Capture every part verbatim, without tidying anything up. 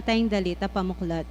Tayang dalit a pamuklat.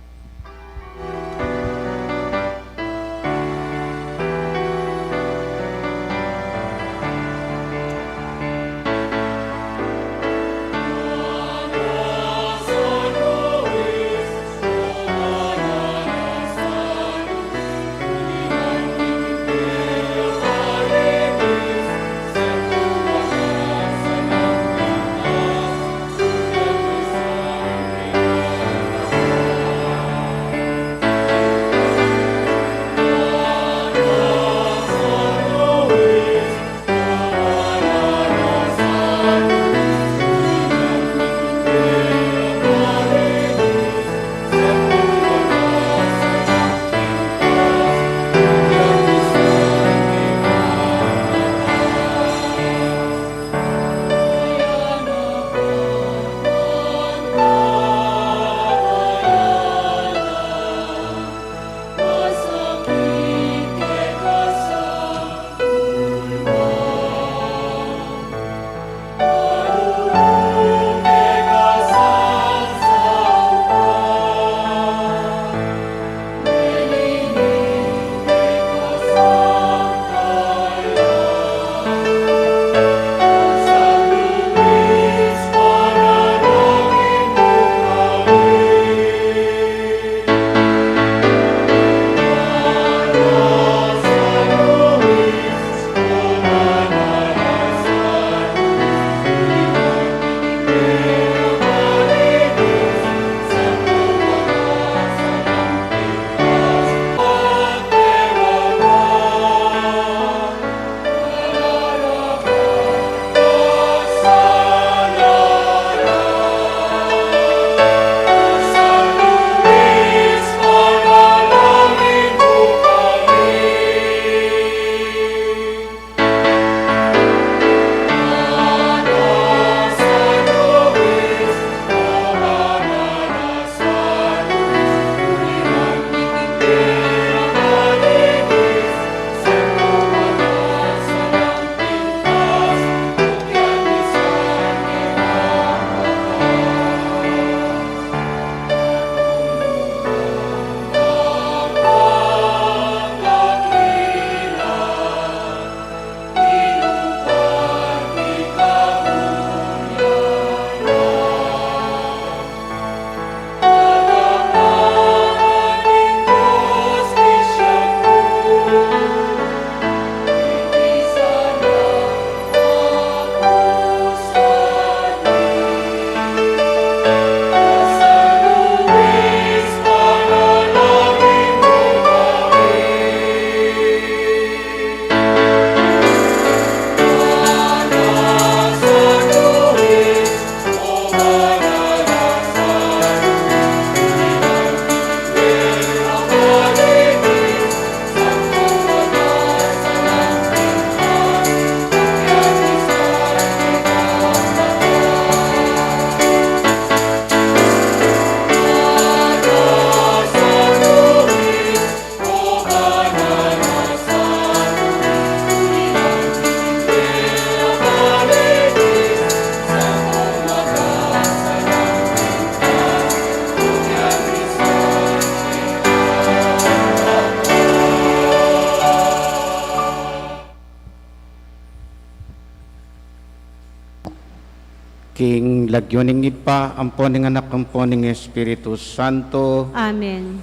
King lagyu ning Ibpa, ampo ning Anak, ampo ning Espiritu Santo. Amen.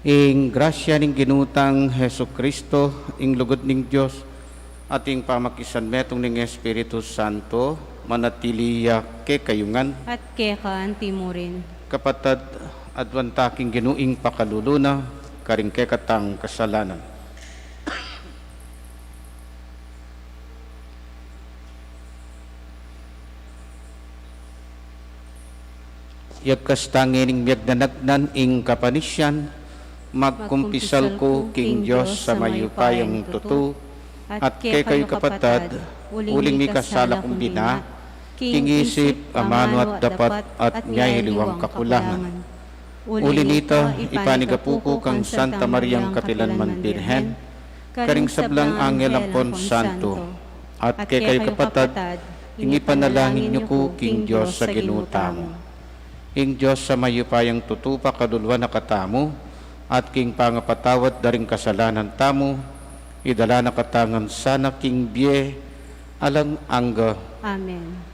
Ing grasya ning Ginu tang Jesucristo, ing lugud ning Dios, at ing pamakisanmetung ning Espiritu Santo, manatili ya kekayu ngan. At keka antimurin. Kapatad, aduan ta king Ginu ing pakalulu na, karing kekatang kasalanan. Yagkas ta ngening miyagnanagnan ing kapanisian, magkumpisal ku king Dios a mayupayang tutu, at kekayu kapatad, uling mikasala kung bina, king isip, amanu at dapat, at miyayaliwang kakulangan. Uli nita, ipanigapu ku kang Santa Mariang kapilan man Birhen, karing sablang anghel ampon santo, at kekayu kapatad, ing ipanalangin yu ku king Dios a Ginu tamu. Ing Dios a mayupayang tutu pakaluluan na katamu, at king pangapatawad da ring kasalanan tamu, idala na katamu ngan sana king bie alang angga. Amen.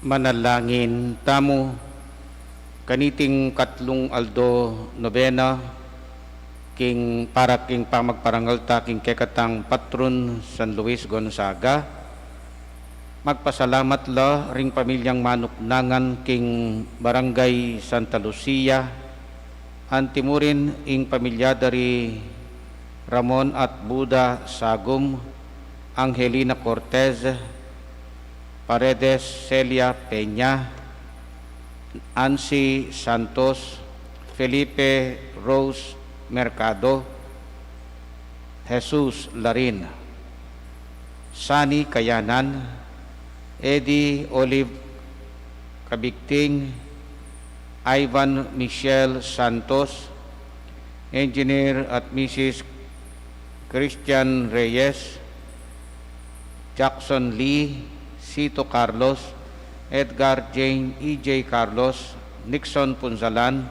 Manalangin tamu. Kaniting katlung aldo nobena, king para king pamagparangal ta king kekatang patron San Luis Gonzaga, magpasalamat la ring pamilyang manuknangan king Barangay Santa Lucia, antimurin ing pamilya da ri Ramon at Buda Sagum, Angelina Cortez, Paredes Celia Peña, Ansi Santos, Felipe Rose Mercado, Jesus Larin, Sani Kayanan, Eddie Olive Kabigting, Ivan Michel Santos, Engineer at Missus Christian Reyes, Jackson Lee, Sito Carlos, Edgar Jane E J Carlos, Nixon Punzalan,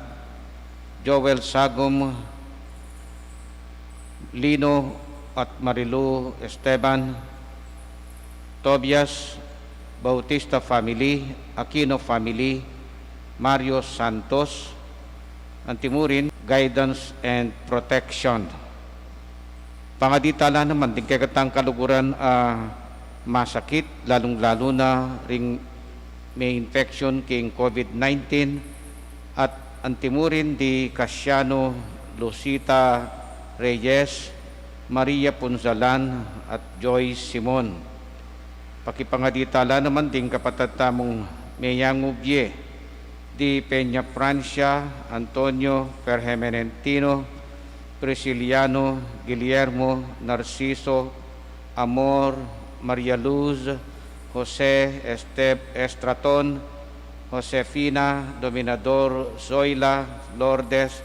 Joel Sagum, Lino at Marilu Esteban, Tobias Bautista family, Aquino family, Mario Santos, antimurin, guidance and protection. Pangadi tala naman ding kekatang kaluguran a masakit, lalung-lalu na ring me infection king COVID nineteen, at antimurin di Casiano, Lucita Reyes, Maria Punzalan, at Joyce Simon. Pakipangadi tala naman ding kapatad tamung meyangu bie, di Peña Francia, Antonio, Ferhemenentino, Prisciliano, Guillermo, Narciso, Amor, Maria Luz, Jose, Esteb, Estraton, Josefina, Dominador, Zoila, Lourdes,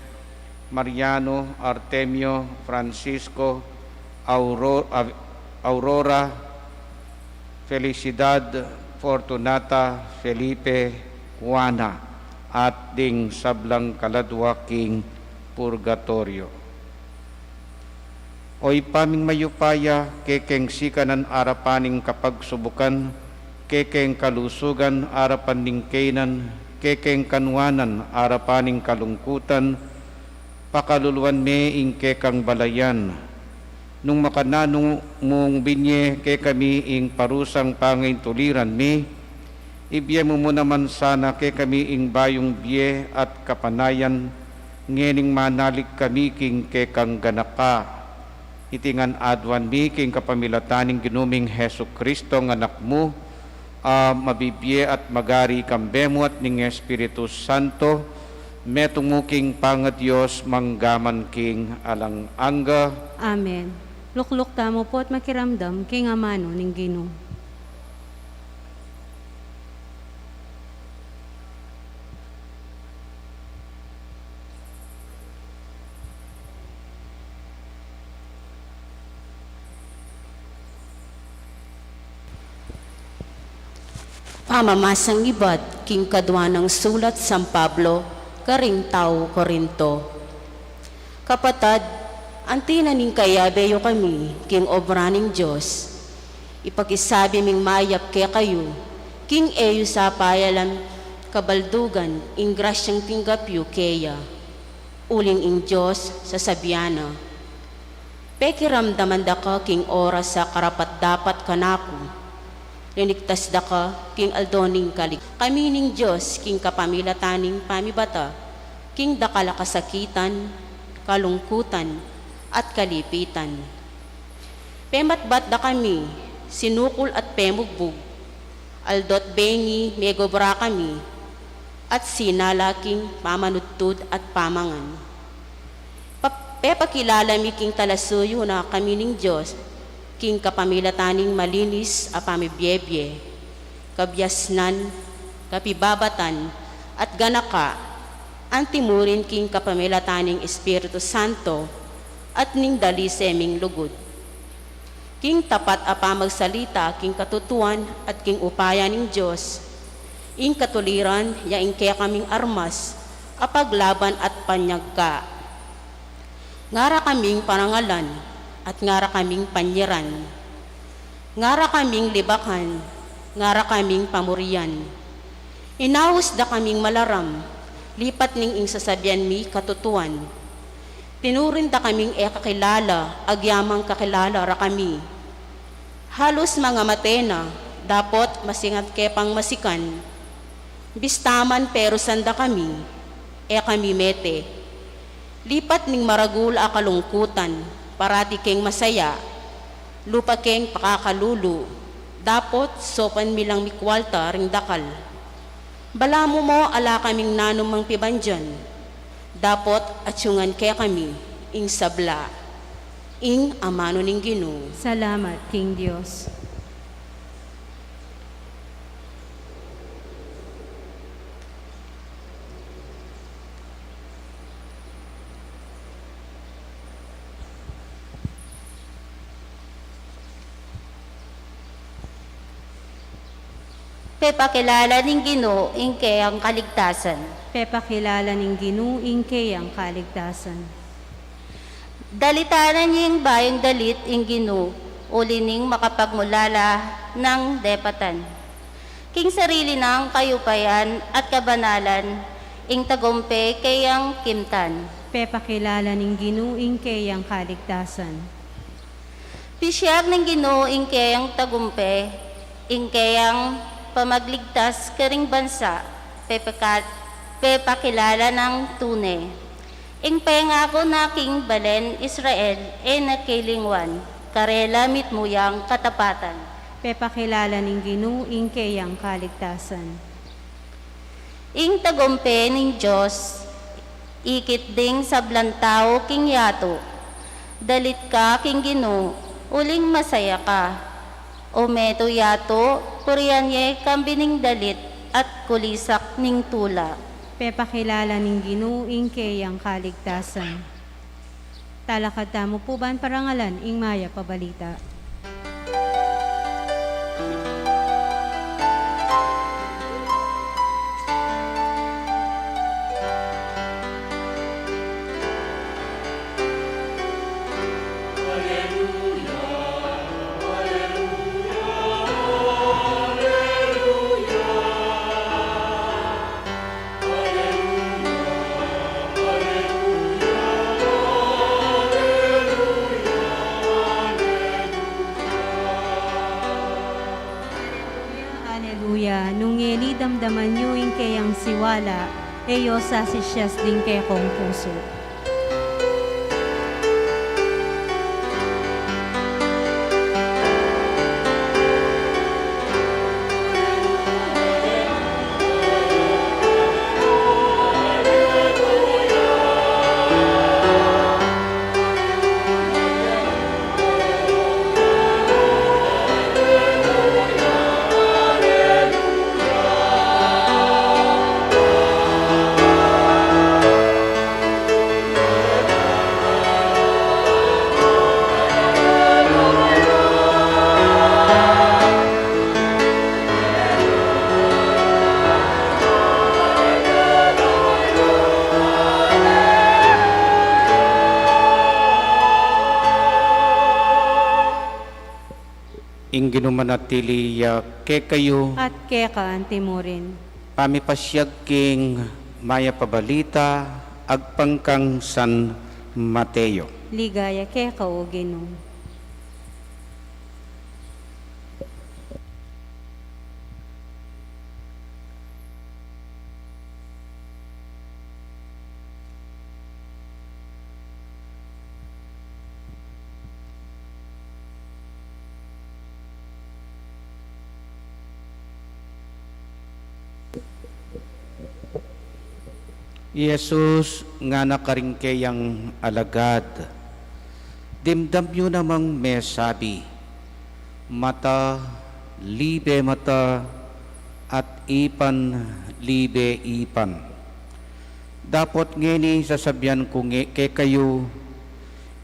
Mariano, Artemio, Francisco, Auro-, Av-, Aurora, Felicidad, Fortunata, Felipe, Juana, at ding sablang kaladwa king purgatorio. O Ibpa ming mayupaya, kekeng sikanan arapan ning kapagsubukan, kekeng kalusugan arapan ning kaynan, kekeng kanuanan arapan ning kalungkutan, pakaluluan me ing kekang balayan. Nung makananu mung binye kekami ing parusang pangaintuliran mi, ibie mu mu naman sana kekami ing bayung bie at kapanayan, ngening manalig kami king kekang ganaka. Iti ngan aduan mi king kapamilatan ning Ginu ming Jesucristo, a Anak mu, a mabibie at magari kambe mu at ning Espiritu Santo, metung mu king pangaDios, mangga man king alang angga. Amen. Lukluk tamu pu at makiramdam king amanu ning Ginu. Pamamasang ibat king kadua nang sulat San Pablo karing tau Corinto. Kapatad, anti na ning kayabe yu kami king obra ning Dios, ipakisabi ming mayap kekayu, king e yu sa payalam kabaldugan ing grasyang tinggap yu keya. Uling ing Dios sasabian na, "Pekiramdaman da ka king oras a karapat-dapat kanaku. Linigtas da ka king aldo ning kalig-, kami ning Dios king kapamilatan ning pamibata king dakal a kasakitan, kalungkutan, at kalipitan. Pematbat da kami, sinukul at pemugbug, aldo't bengi megobra kami, at sinala king pamanudtud at pamangan. Pa-, pepakilala mi king talasuyu na kami ning Dios, king kapamilatan ning malinis a pamibiebie, kabiasnan, kapibabatan, at ganaka, antimurin king kapamilatan ning Espiritu Santo at ning dalise ming lugud. King tapat a pamagsalita king katutuan at king upaya ning Dios, ing katuliran ya ing kekaming armas a paglaban at panyagka. Ngara kaming parangalan at ngara kaming panyeran. Ngara kaming libakan, ngara kaming pamurian. Inaus da kaming malaram, lipat ning ing sasabian mi katutuan. Tinurin da kaming e kakilala, agyamang kakilala ra kami. Halus mangamate na, dapot masingat ke pang masikan. Bista man perusan da kami, e kami mete. Lipat ning maragul a kalungkutan, parati keng masaya, lupa keng pakakalulu, dapot saupan mi lang mikwalta ring dakal. Balamu mo ala kaming nanumang pibandian, dapot atiu ngan kekami ing sabla. Ing amanu ning Ginu. Salamat king Dios. Pepakilala ning Ginu ing keyang kaligtasan. Pepakilala ning Ginu ing keyang kaligtasan. Dalitanan ing bayung dalit ing Ginu, uli ning makapagmulala nang depatan. King sarili nang kayupayan at kabanalan, ing tagumpe keyang kimtan. Pepakilala ning Ginu ing keyang kaligtasan. Pisiag ning Ginu ing keyang tagumpe, ing keyang pamagligtas karing bansa, pepaka-, pepakilala nang tune. Ing pengaku na king balen Israel, e na kelingwan, karela mitmu yang katapatan. Pepakilala ning Ginu ing keyang kaligtasan. Ing tagumpe ning Dios, ikit ding sablang tau king yatu. Dalit ka king Ginu, uling masaya ka. O meto yatu, purian ye kambe ning dalit at kulisak ning tula. Pepakilala ning Ginu ing keyang kaligtasan. Talakad tamu pu ban parangalan ing mayap a balita. Aleluya, aleluya. Nung ngeni damdaman yu ing keyang siwala, e yu sasisias ding kekong pusu. Ing Ginu manatili ya kekayu. At keka antimurin. Pamipasiag king mayap a balita agpang kang San Mateo. Ligaya keka, O Ginu. I Jesus ngana karing keyang alagad, dimdam yu namang mesabi, mata libe mata, at ipan libe ipan. Dapot ngeni sasabian ku nge kekayu,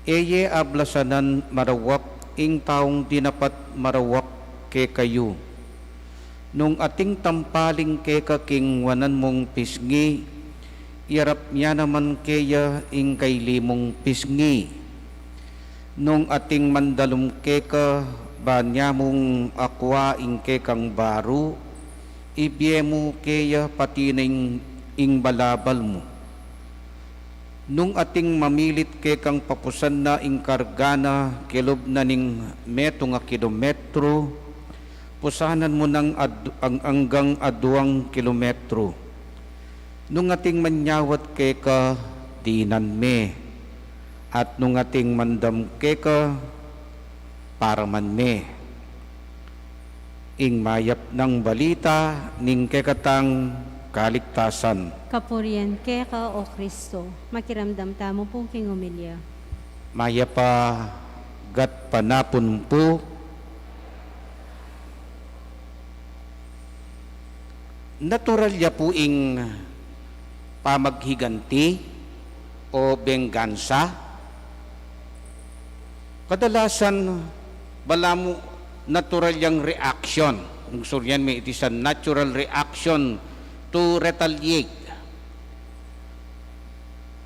e ye ablasanan marawak ing taung dinapat marawak kekayu. Nung ating tampaling keka king wanan mung pisngi, iyarap nia naman keya ing kaili mung pisngi. Nung ating mandalum keka, ban nia mung akua ing kekang baru, ibie mu keya pati na ing, ing balabal mu. Nung ating mamilit kekang papusan na ing karga na kilub na ning metung a kilometro, pusanan mu nang ad-, ang-, anggang aduang kilometro. Nung ating manyawad keka, dinan me. At nung ating mandam keka, paraman me. Ing mayap nang balita ning kekatang kaligtasan. Kapurian keka, O Kristo. Makiramdam tamu pu king omilya. Mayap a gatpanapun pu. Natural ya pu ing pamaghiganti o benggansa. Kadalasan, balamu natural yang reaction. Nung surian me, it is a natural reaction to retaliate.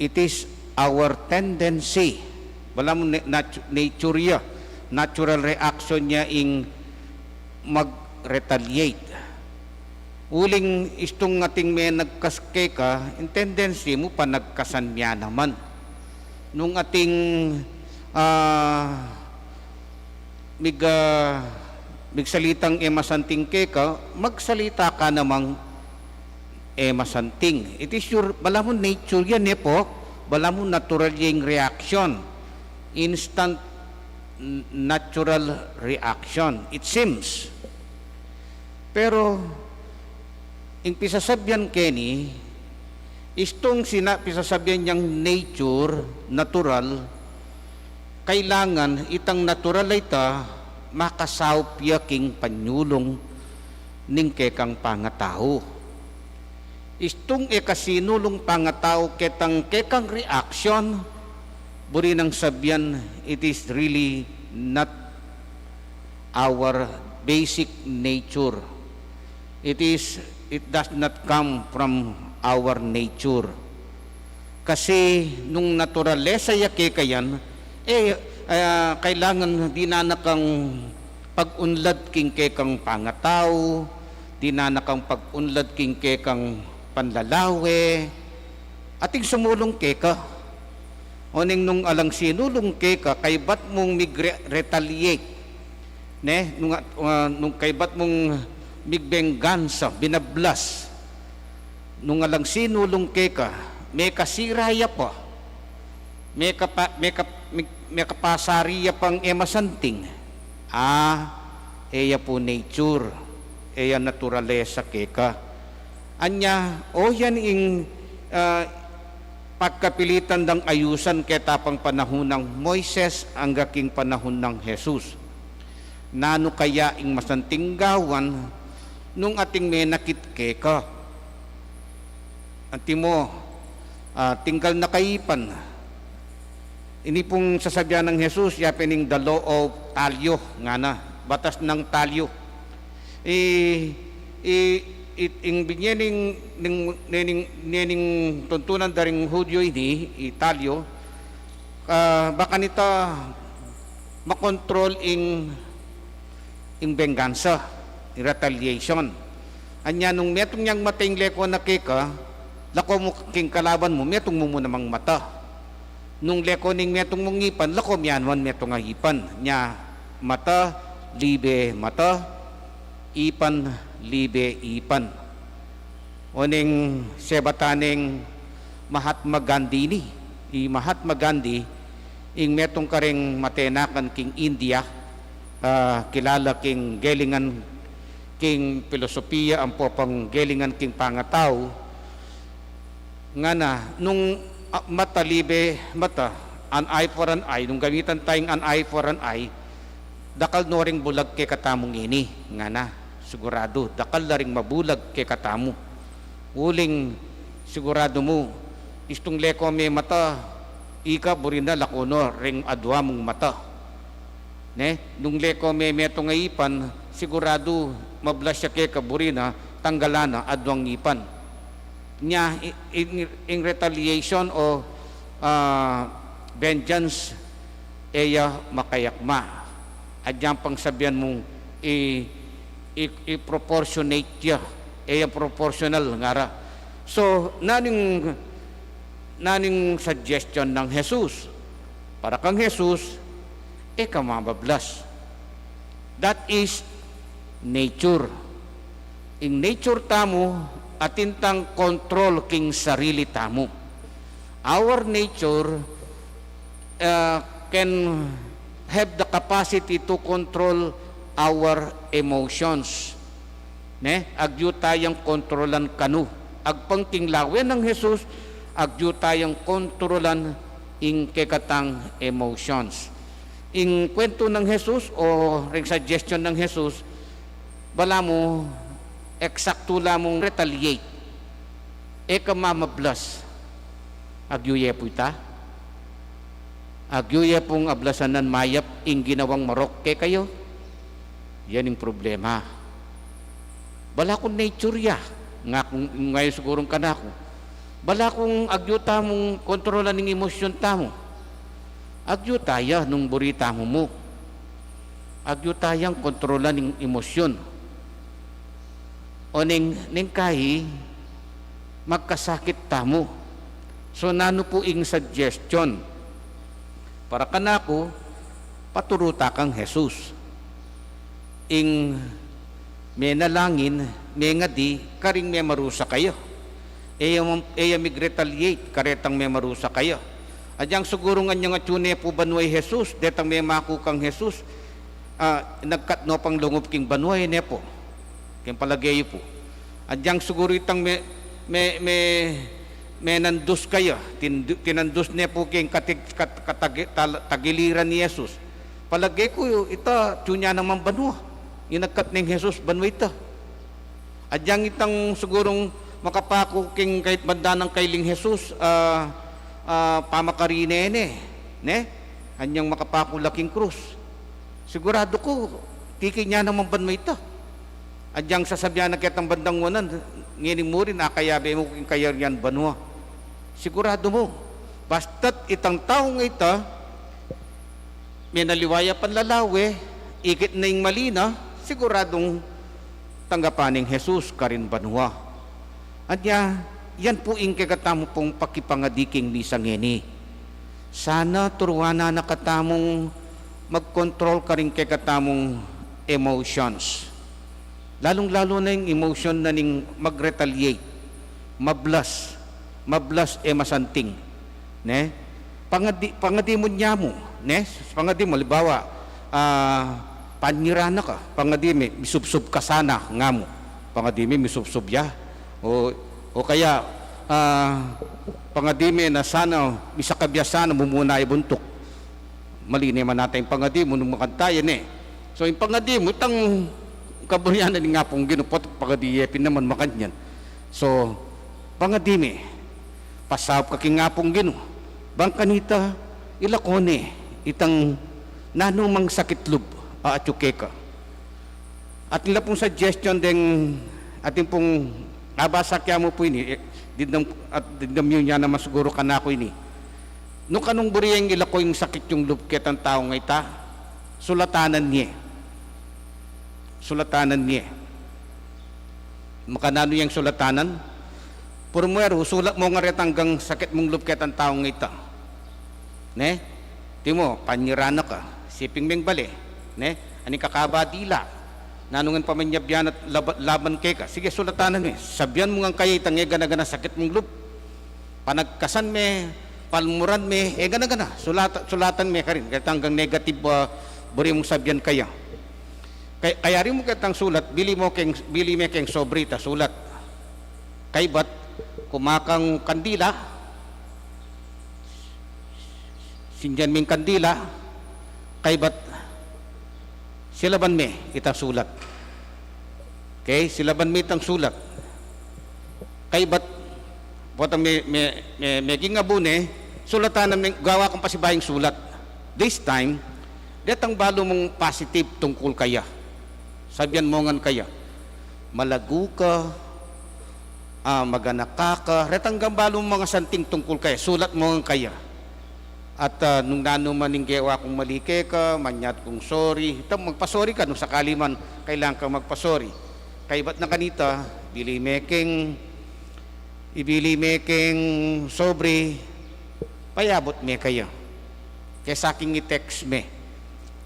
It is our tendency. Balamu ne-, natu-, nature ya, natural reaction ya ing mag-retaliate. Uling istung ating menagkas keka, ing tendency mu panagkasan mia naman. Nung ating, ah, mig-, ah, Migsalitang e masanting keka, magsalita ka namang e masanting. It is your, balamu nature yan, e pu? Balamu natural ya ing reaction. Instant, n-, natural reaction, it seems. Pero ing pisasabyan keni, istung sina pisasabyan yang nature, natural, kailangan itang natural a ita makasaup ya king panyulung ning kekang pangatau. Istung e ka sinulung pangatau ketang kekang reaction, buri nang sabyan, it is really not our basic nature. It is, it does not come from our nature. Kasi nung naturalesa ya keka yan, e, ah, kailangan dinan na kang pag-unlad king kekang pangatau, dinan na kang pag-unlad king kekang panlalawe, ating sumulung keka. Oneng nung alang sinulung keka, kaybat mung migre-, retaliate, ne? Nung, ah, nung kaybat mung migbenggansa, binablas. Nung alang sinulung keka, mekasira ya pa. Mekapa-, meka-, me-, mekapasari ya pang e masanting. Ah, e ya pu nature, e ya naturalesa keka. Anya, o yan ing, ah, pagkapilitan dang ayusan keta pang panahun nang Moises angga king panahun nang Jesus. Nanu kaya ing masanting gawan nung ating menakit keka? Antimo, ah, tinggal na ka ipan. Ini pung sasabyan nang Jesus, ya pin ing the law of talyo, ngana, batas ng talyo. I, i, i, ing binye ning, ning, nening, nening tuntunan da ring Hudyo ini, i talyo, ah, baka nita makontrol ing, ing benggansa, ing retaliation. Anya nung metung yang mata ing leko na keka, lako mu king kalaban mu, metung mu mu namang mata. Nung leko ning metung mung ipan, lako mu naman metung a ipan. Nya, mata libe mata, ipan libe ipan. Oneng sebatan neng Mahatma Gandhi ini. I Mahatma Gandhi, ing metung kareng matenakan king India, ah, kilala king gelingan king pilosopiya, ampo pang gelingan king pangatau. Ngana, nung, ah, mata libe mata, an eye for an eye, nung gamitan tayang an eye for an eye, dakal no ring bulag kekatamu ngeni, ngana, siguradu, dakal la ring mabulag kekatamu. Uling siguradu mu, istung leko me mata, ika buri na lako no ring adua mung mata. Ne? Nung leko me metung a ipan, siguradu mablas ya keka, buri na tanggalan na adwang ipan. Nya, i-, in, in retaliation o, ah, vengeance, e ya makayakma. Agyang pang sabyan mung i, i, i-proportionate ya, e ya proportional, ngara. So, naning, naning suggestion nang Jesus? Para kang Jesus, e ka mamablas. That is nature. Ing nature tamu, atin tang control king sarili tamu. Our nature, uh, can have the capacity to control our emotions. Ne? Agyu tayang kontrolan kanu. Agpang king lawen nang Jesus, agyu tayang kontrolan ing kekatang emotions. Ing kwentu nang Jesus o ring suggestion nang Jesus, balamu eksaktu la mung retaliate. E ka mamablas. Agyu ye pu ita? Agyu ye pung ablasan nang mayap ing ginawang marok kekayu? Yan ing problema. Bala kung nature ya, nga kung, ngayon sigurung kanaku. Bala kung agyu tamung kontrolan ing emosyon tamu. Agyu taya nung buri tamu mu. Agyu tayang kontrolan ing emosyon. O neng, neng kai, magkasakit tamu. So, nanu pu ing suggestion? Para kanaku, paturu ta kang Jesus. Ing menalangin, mengadi karing memarusa kaya. E ya, e ya mig-retaliate karetang memarusa kaya. Agyang siguru ngan yang atyu ne pu banua i Jesus, detang memaku kang Jesus, ah, nagkat no pang lungub king banua, e ne pu. King palage yu pu. Agyang siguru itang me, me, me, menandus kaya, tin-, tinandus ne pu king katig-, kat-, katagi-, tal-, tagiliran i Jesus. Palage ku ita, atyu ne nang banua. Inagkat neng Jesus banua ita. Agyang itang sigurung makapaku king kait banda nang kailing Jesus, ah, ah, pamakarine ne, ne? Anyang makapaku la king krus. Siguradu ku, tiki ne nang banua ita. Agyang sasabian na ketang bandang wanan, ngeni murin, akayabe mu king kayarian banua. Siguradu mu. Basta't itang taung ita, menaliwa ya panlalawe, ikit na ing mali na, siguradung tanggapan neng Jesus karin banua. Anya, yan pu ing kekatamu pung pakipangadi king misa ngeni. Sana turuan na katamung magkontrol karing kekatamung emotions. Lalung-lalu na ing emotion na ning mag-retaliate, mablas, mablas e masanting, ne? Pangadi, pangadi mu nya mu, ne? Pangadi mu, halimbawa, ah, panyira na ka, pangadi me, misubsub ka sana, nga mu. Pangadi me, misubsub ya. O, o kaya, ah, pangadi me na sana, misakab ya sana, mumuna ya buntuk. Mali ne man ata ing pangadi mu nung makanyan e. So, ing pangadi mu, itang kaburian na ning Apung Ginu, pota pangadi ye pin naman makanyan. So, pangadi me, pasaup ka king Apung Ginu. Bang kanita, ilako ne itang nanu mang sakit lub a atyu keka. Atin la pung suggestion deng, atin pung abasa kaya mu pu ini, e, dimdam, at dimdam yu nya naman siguru kanaku ini. Nung kanung buri yeng ilako ing sakit yung lub ketang taung ita, sulatanan ye. Sulatanan ye. Makananu yang sulatanan? Purmeru, sulat mu ngan retang sakit mung lub ketang taung ita. Ne? Timu, panyira na ka. Siping meng bale. Ne? Aning kakaba dila. Nanu ngan pamanyabyan at laba-, laban keka. Sige, sulatanan me. Sabian mu ngan kaya itang e gana-gana sakit mung lub. Panagkasan me, palmuran me, e gana-gana. Sulata-, sulatan me karin. Ketang negative, ah, buri mung sabian kaya. Kay-, kayari mu ketang sulat, bili mu keng, bili me keng sobre ita sulat. Kaybat, kumakang kandila, sindian meng kandila, kaybat, silaban me itang sulat. Okay, silaban me itang sulat. Kaybat, potang me, me, me, meging abu ne, sulatan na me, gawa kang pasibayung sulat. This time, detang balu mung positive tungkul kaya. Sabian mu ngan kaya, malagu ka, ah, maganaka ka, retang balu mung masanting tungkul kaya, sulat mu ngan kaya. At, ah, nung nanu man ing gewa kung mali keka, manyad kung sorry. Ita, magpa-sorry ka nung sakali man kailangan kang magpa-sorry. Kaybat na kanita, bili me keng, ibili me keng sobre, payabut me kaya. Kesa king i-text me.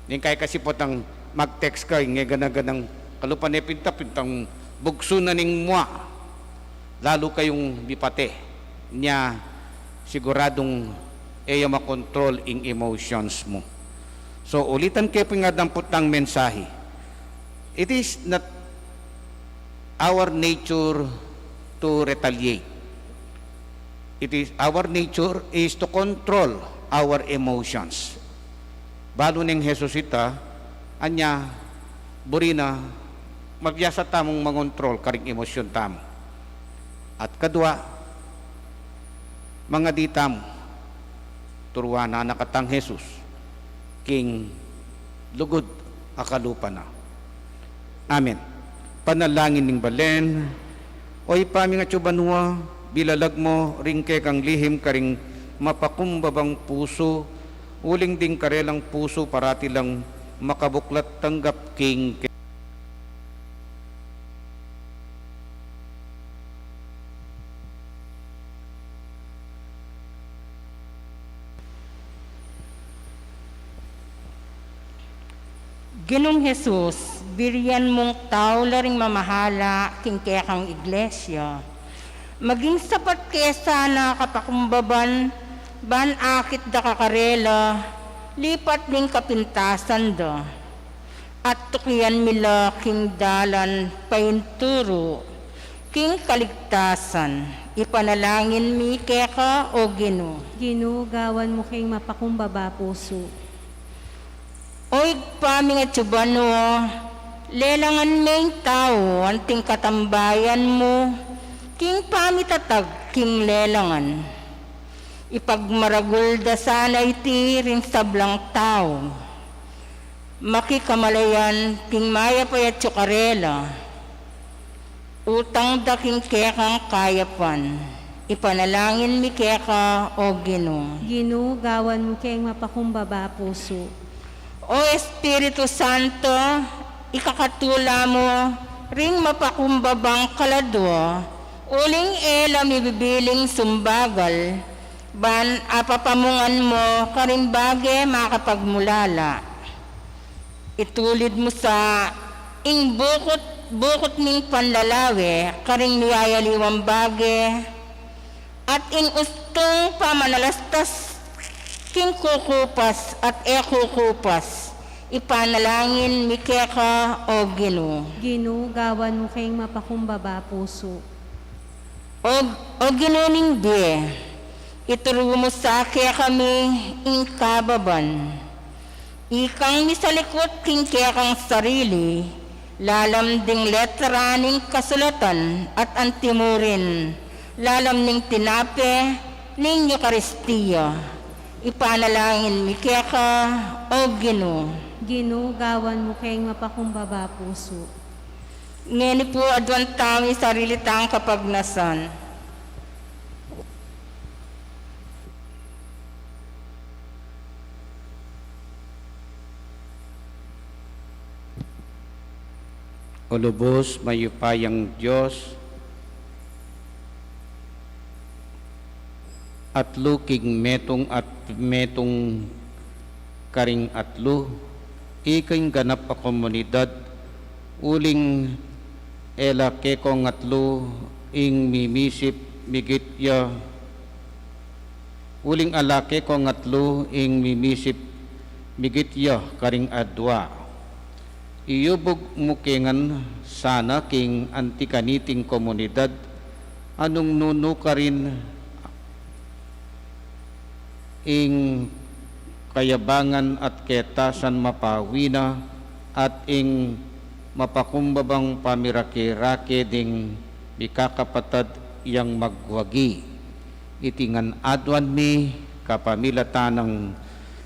Ning kaya kasi potang mag-text ka, ing e gana-ganang kalupa ne pinta, pintang bugsu na ning mua. Lalu kayung mipate. Nya, siguradung e ya makontrol ing emotions mu. So, ulitan ke pu ing adang putang mensahe. It is not our nature to retaliate. It is, our nature is to control our emotions. Balu neng Jesus ita, anya, buri na, mabiasa tamung mangontrol karing emosyon tamu. At kadua, mangadi tamu, turuan na katang Jesus, king lugud a kalupa na. Amen. Panalangin ning balen. O Ibpa ming atsu banua, bilalag mu ring kekang lihim karing mapakumbabang pusu, uling ding karelang pusu parati lang makabuklat tanggap king ke- Ginung Jesus, Birian mung tau la ring mamahala king kekang iglesia. Maging sapat ke sana kapakumbaban, ban akit da ka karela, lipat ning kapintasan da. At tukian mi la king dalan painturu king kaligtasan. Ipanalangin mi keka, O Ginu. Ginu, gawan mu keng mapakumbaba pusu. O Ibpa ming atsu banua, lelangan me ing tau anting katambayan mu king pamitatag king lelangan. Ipagmaragul da sana iti ring sablang tau. Makikamalayan king mayap a atsu karela. Utang da king kekang kayapan. Ipanalangin mi keka, O Ginu. Ginu, gawan mu keng mapakumbaba pusu. O Espiritu Santo, ikakatula mu ring mapakumbabang kaladua, uling e la mibibiling sumbagal, ban apapamungan mu karing bage makapagmulala. Itulid mu sa ing bukut, bukut ning panlalawe karing miyayaliwang bage, at ing ustung pamanalastas king kukupas at e kukupas. Ipanalangin mi keka, O Ginu. Ginu, gawan mu keng mapakumbaba pusu. O, O Ginu ning bie, ituru mu sa kekami ing kababan. Ikang misalikut king kekang sarili, lalam ding letra ning kasulatan at antimurin, lalam ning tinape ning Eukaristia. Ipanalangin mi keka, O Ginu. Ginu, gawan mu keng mapakumbaba pusu. Ngeni pu, aduan tami sarili tang kapagnasan. O lubus mayupayang Dios, atlu king metung at metung karing atlu, ika ing ganap a komunidad, uling e la kekong atlu ing mimisip migit ya, uling ala kekong atlu ing mimisip migit ya karing adua. Iyubug mu ke ngan sana king anti kaniting komunidad, a nung nunu karin ing kayabangan at ketasan mapawi na, at ing mapakumbabang pamirake-rake ding mikakapatad yang magwagi. Iti ngan aduan mi kapamilatan nang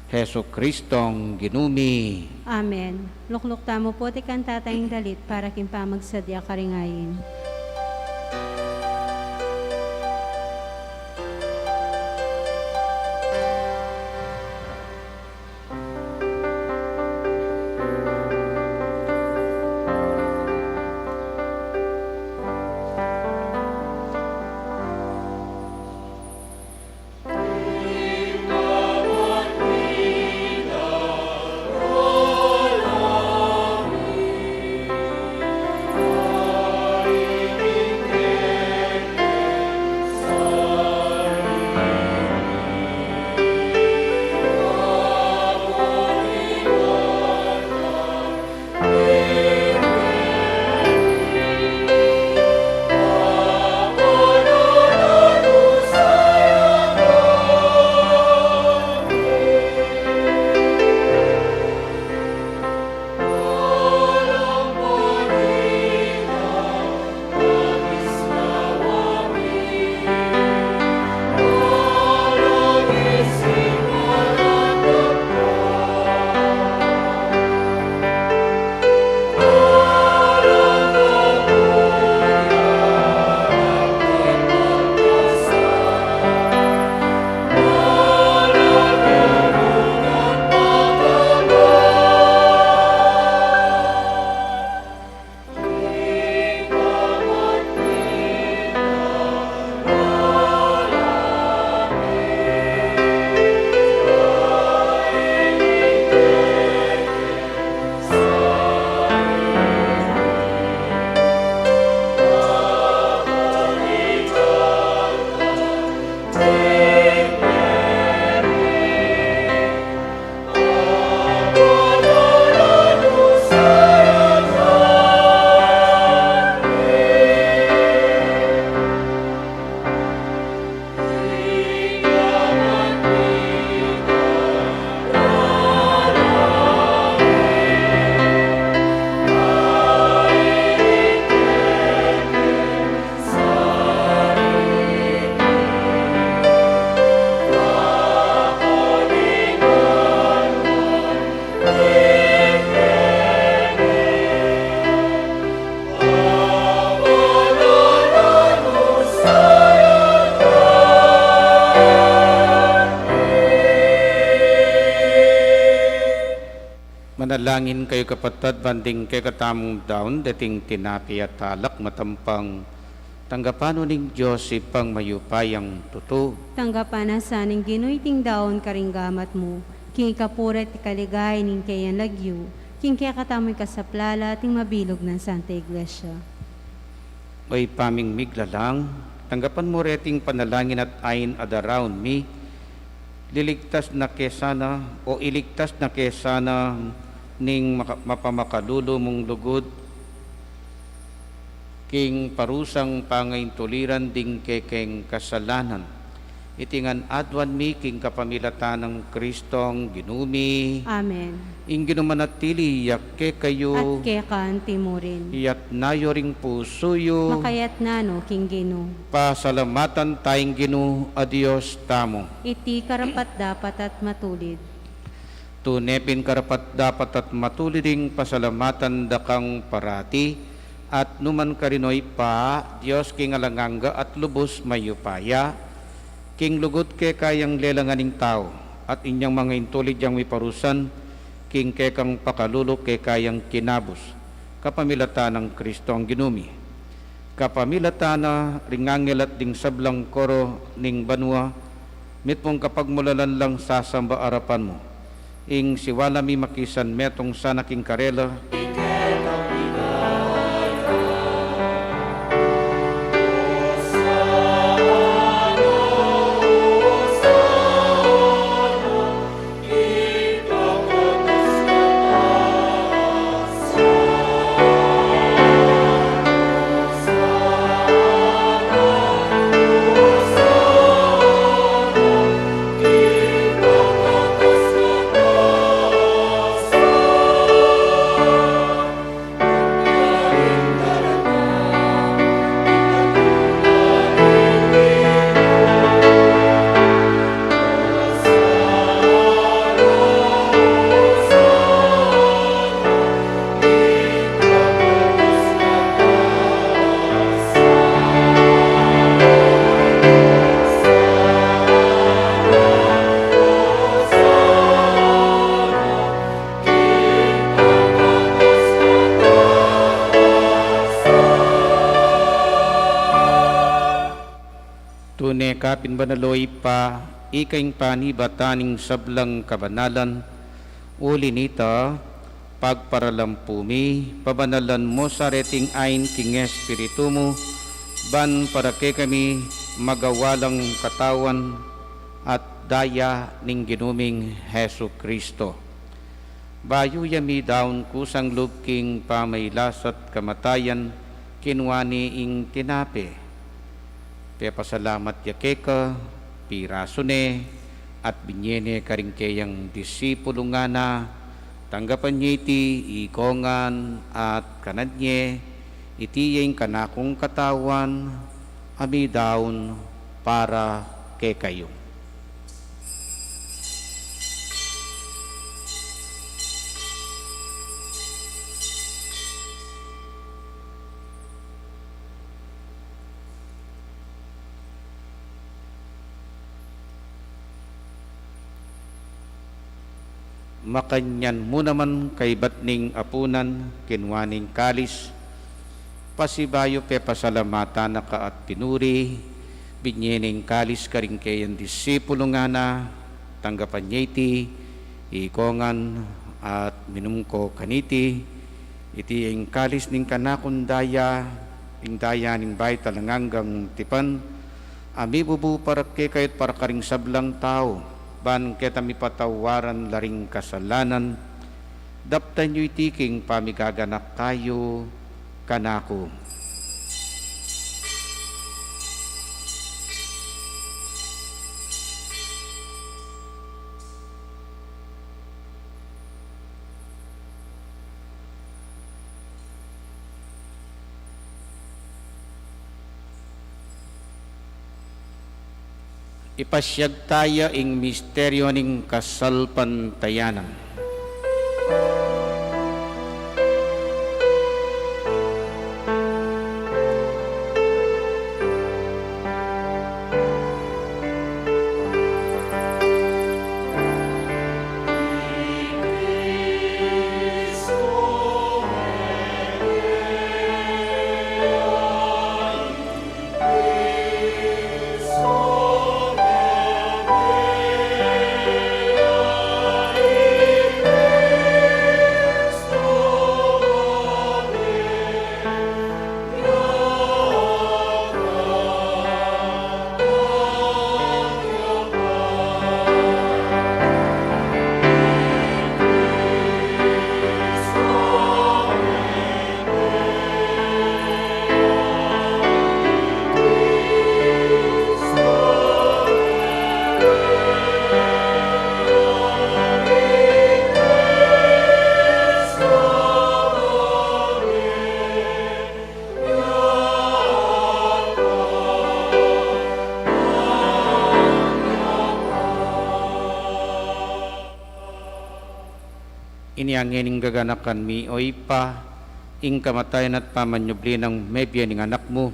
Jesucristong Ginu mi. Amen. Lukluk tamu pu ti kantatang dalit para king pamagsadya karing ayin. Langin kayu, kapatad, ban ding kekatamung daun, deting tinape at alak, matampang tanggapan no ning Dios, Ibpang mayupayang tutu. Tanggapan na sa ning Ginu iting daun karing gamat mu, king ikapuri at ikaligaya ning keyang lagyu, king kekatamung ikasaplala at ning mabilug nang Santa Iglesia. O Ibpa ming miglalang, tanggapan mu reting panalangin at ain a daraun mi, liligtas na ke sana, o iligtas na ke sana ning maka-, mapamakalulu mung lugud, king parusang pangaintuliran ding kekeng kasalanan. Iti ngan aduan mi king kapamilatan nang Kristong Ginu mi. Amen. Ing Ginu manatili ya kekayu. At keka anti mu rin. Iyatas yu ring pusu yu. Makayatas no king Ginu. Pasalamatan taya ing Ginu a Dios tamu. Iti karapat-dapat at matulid. Tune pin karapat-dapat at matulid ing pasalamatan da kang parati, at nu man karin, o Ibpa, Dios king alang angga at lubus mayupaya, king lugud keka yang lelangan ing tau, at inyang mangaintulid yang miparusan king kekang pakalulu keka yang kinabus, kapamilatan nang Kristong Ginu mi. Kapamilatan na ring anghel at ding sablang koro ning banua, mitmung kapagmulalan lang sasamba arapan mu. Ing siwala mi makisan metung sana king karela. Tune ka pin banal, o Ibpa, ika ing panibatan ning sablang kabanalan. Uli nita, pagparalampu mi, pabanalan mu sa reting ain king Espiritu mu, ban para kekami magawa lang katawan at daya ning Ginu ming Jesucristo. Bayu ya midaun kusang lub king pamailas at kamatayan, kinua ne ing tinape, pepasalamat ya keka, pirasu ne, at binye ne karing keyang disipulu, ngana: Tanggapan ye iti ikongan at kanan ye, iti ya ing kanakung katawan a midaun para kekayu. Makanyan mu naman kaibat ning apunan, kinua ne ing kalis, pasibayu pepasalamatan na ka at pinuri, binye ne ing kalis karing keyang disipulu, ngana: Tanggapan ye iti ikongan at minum ko kaniti, iti ing kalis ning kanakung daya, ing daya ning bayu at alang anggang tipan, a mibubu para kekayu at para karing sablang tau, ban keta mipatawaran la ring kasalanan. Daptan yu iti king pamigaganaka yu kanaku. Ipasiag taya ing misteryu ning kasalpantayanan. Inya ngeni ing gaganakan mi, o Ibpa, ing kamatayan at pamanyubli nang mebie ning Anak mu,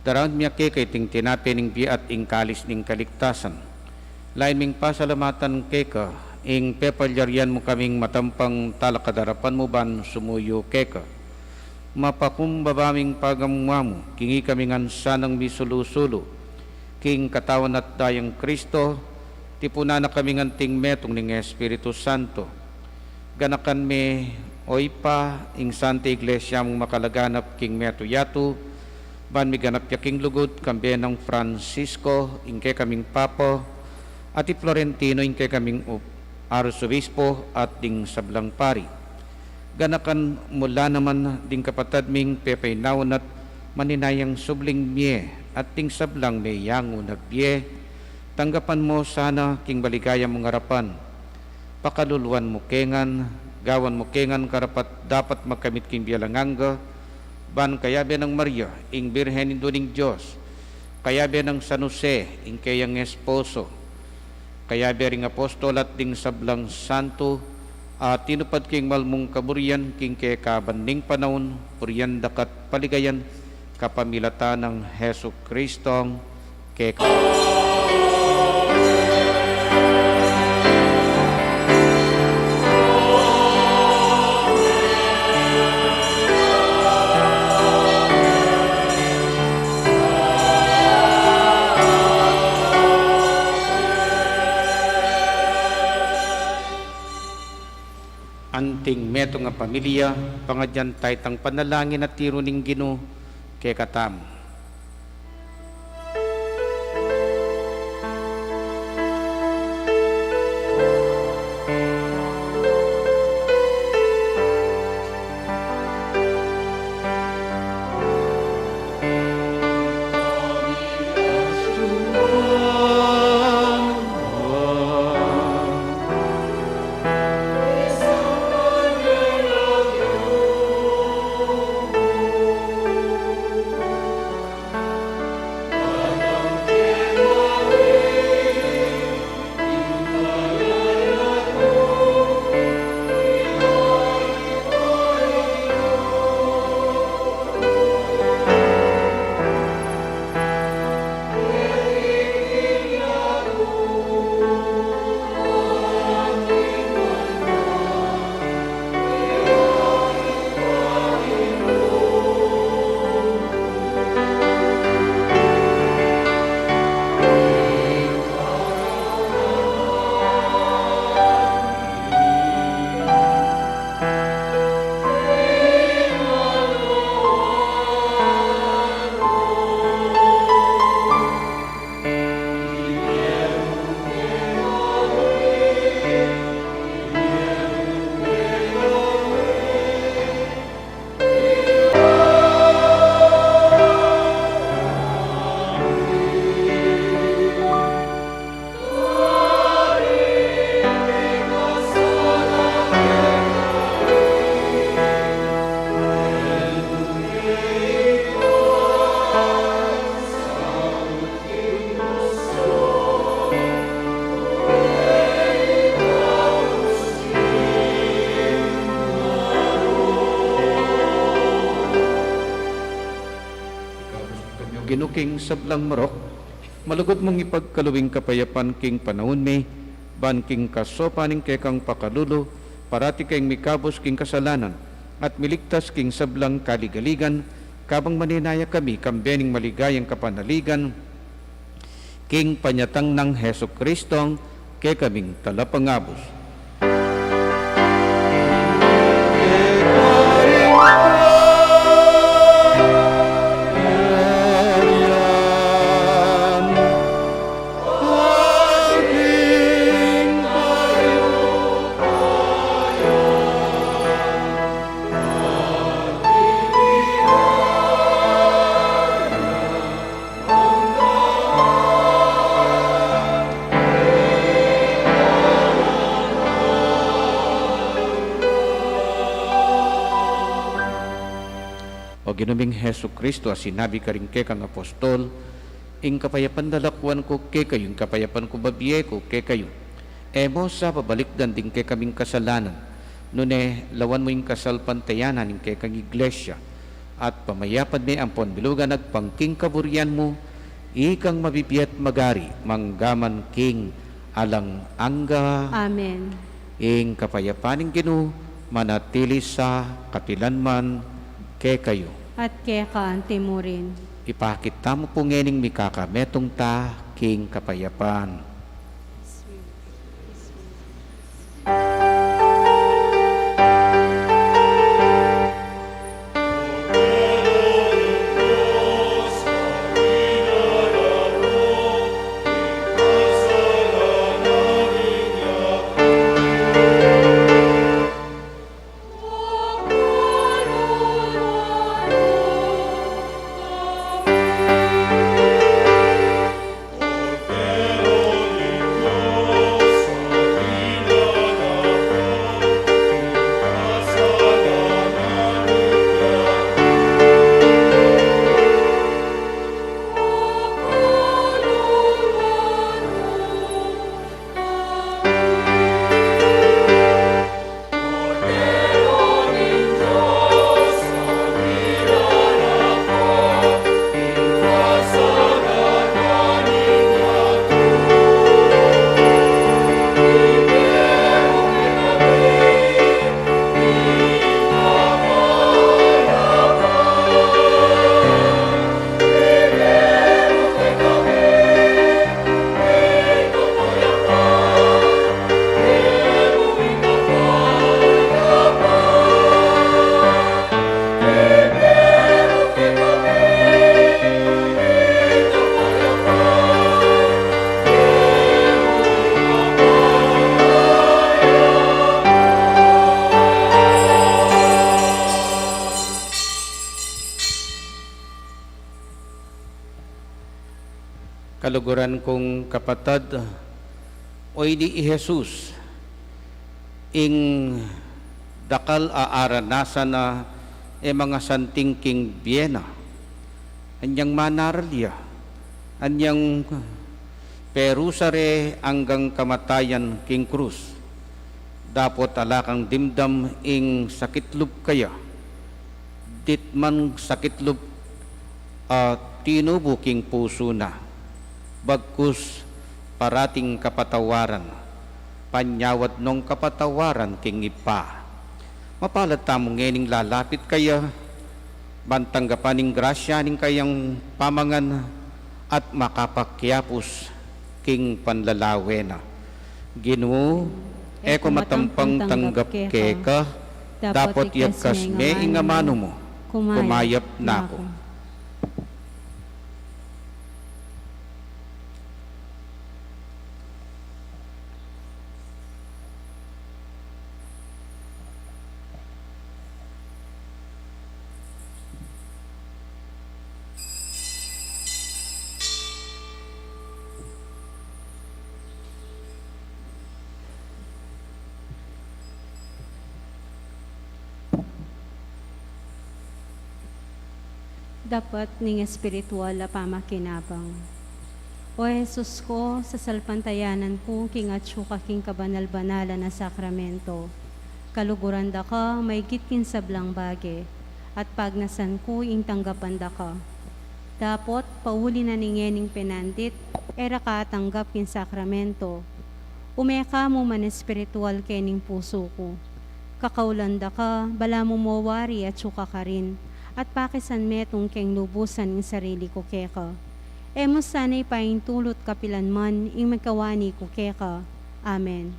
daraun mi keka iting tinape ning bie at ing kalis ning kaligtasan. Lain ming pasalamatan keka ing pepalyarian mu kaming matampang talakad arapan mu ban sumuyu keka. Mapakumbaba ming pagamuan mu king ikami ngan sanang misulu-sulu king Katawan at Dayang Kristo, tipunan na kami ngan king metung ning Espiritu Santo. Ganakan me, o Ibpa, ing Santa Iglesia mung makalaganap king metung yatu, ban miganap ya king lugud, kambe nang Francisco, ing kekaming Papa, at i Florentino, ing kekaming up-, Arsobispo, at ding sablang pari. Ganakan mu la naman ding kapatad ming pepainaun at maninayang subling mie, at ding sablang meyangu na bie. Tanggapan mu sana king maligaya mung arapan. Pakaluluan mu ke ngan, gawan mu ke ngan karapat-dapat magkamit king bie alang angga, ban kayabe nang Maria, ing Birhen Indu ning Dios, kayabe nang San Jose, ing keyang esposo, kayabe ring apostol at ding sablang santo, a tinupad king malmung kaburian king kekaban ning panaun, purian daka't paligayan kapamilatan nang Jesucristong keka. Anting metung a pamilya, pangadyan taya itang panalangin a tiru ning Ginu kekatamu. Ikabus mu kami, O Ginu, king sablang marok, malugud mung ipagkalub ing kapayapan king panaun mi, ban king kasopan ning kekang pakalulu, parati kaming mikabus king kasalanan, at miligtas king sablang kaligaligan, kabang maninaya kami kambe ning maligayang kapanaligan, king panyatang nang Jesucristong kekaming Talapangabus. O Ginu ming Jesucristo, a sinabi karing kekang apostol, "Ing kapayapan lalakwan ku kekayu, ing kapayapan ku babie ku kekayu." E mu sa babalikdan ding kekaming kasalanan, Nune, lawan mu ing kasalpantayanan ning kekang Iglesia, at pamayapan me ampon milugan agpang king kaburian mu, ikang mabibie at magari, mangga man king alang angga. Amen. Ing kapayapan ning Ginu manatili sa kapilan man kekayu. At keka antimurin. Ipakit tamu pu ngening mikakametung ta king kapayapan. Kaluguran kung kapatad, oyni i Jesus, ing dakal a aranasan na e mangasanting king bie na, anyang manaral ya, anyang perusa re anggang kamatayan king krus, dapot ala kang dimdam ing sakit lub kaya, dit man sakit lub a tinubu king pusu na, bagkus parating kapatawaran, panyawad nong kapatawaran king Ibpa. Mapalad tamu ngening lalapit kaya, ban tanggapan ing grasya ning kayang pamangan at makapakyapus king panlalawe na. Ginu, e ku matampang tanggap keka, dapot yagkas me ing amanu mu, kumayap na ku. Dapat ning espiritual a pamakinabang. O Jesus ku, sasalpantayanan ku king atsu ka king kabanal-banalan a sakramento. Kaluguran da ka maigit king sablang bage, at pagnasan ku ing tanggapan da ka. Dapot, pauli na ning ngening penandit, e ra ka atanggap king sakramento. Ume ka mu man espiritual kening pusu ku. Kakaulan da ka, balamu mo wari atsu ka karin, at pakisan metung keng lubusan ing sarili ku keka. E mu sana ipaintulut kapilan man ing mikawani ku keka. Amen.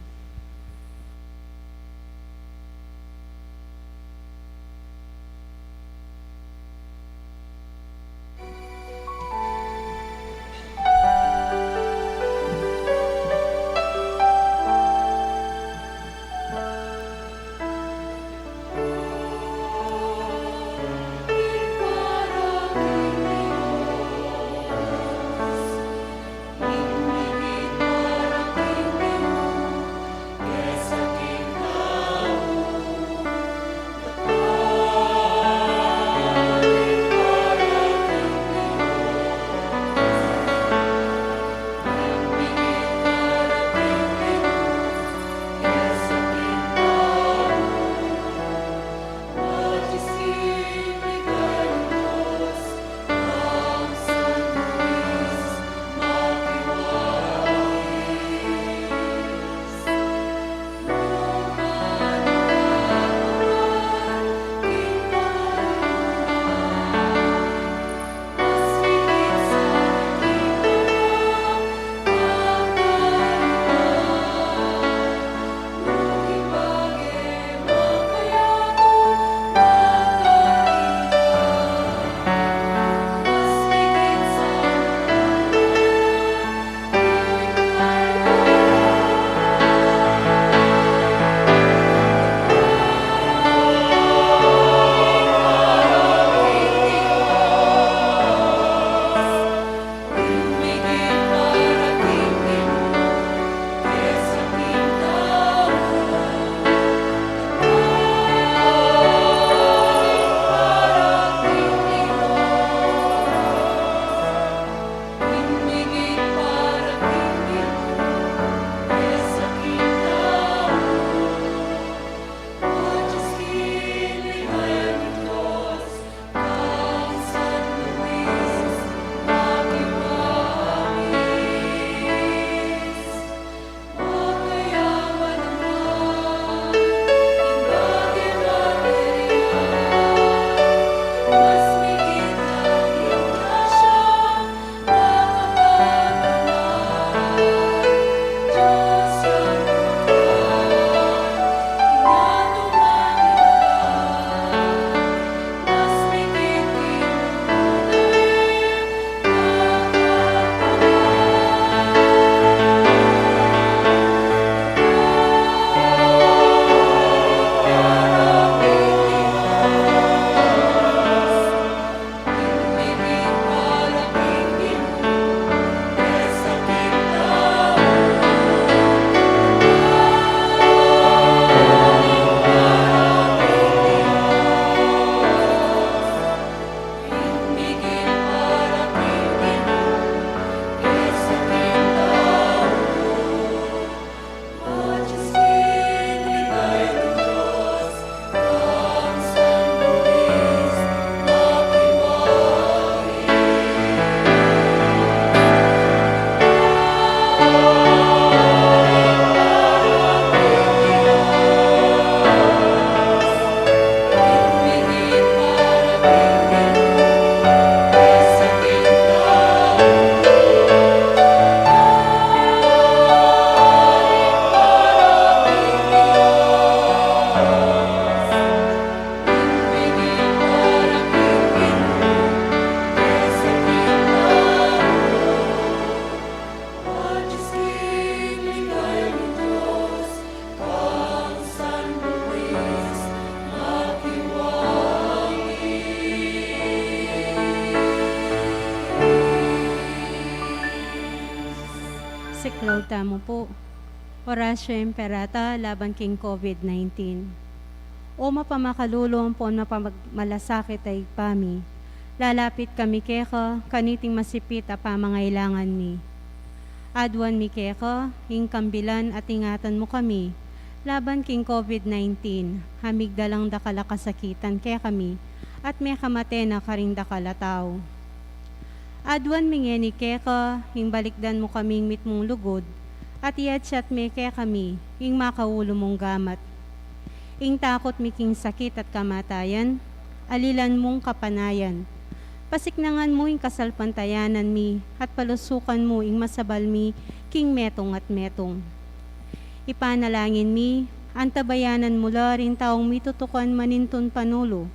Siklaud tamu pu. Oratio Imperata laban king COVID nineteen. O mapamakalulu ampon mapamalasakit a Ibpa mi, lalapit kami keka kaniting masipit a pamangailangan mi. Aduan mi keka ing kambilan at ingatan mu kami laban king COVID nineteen, a migdalang dakal a kasakitan kekami at mekamate na karing dakal a tau. Aduan mi ngeni keka ing balikdan mu kaming mitmung lugud at iatsat me kekami ing makaulu mung gamat. Ing takut mi king sakit at kamatayan, alilan mung kapanayan. Pasiknangan mu ing kasalpantayanan mi at palusukan mu ing masabal mi king metung at metung. Ipanalangin mi, antabayanan mu la ring taung mitutukan manintun panulu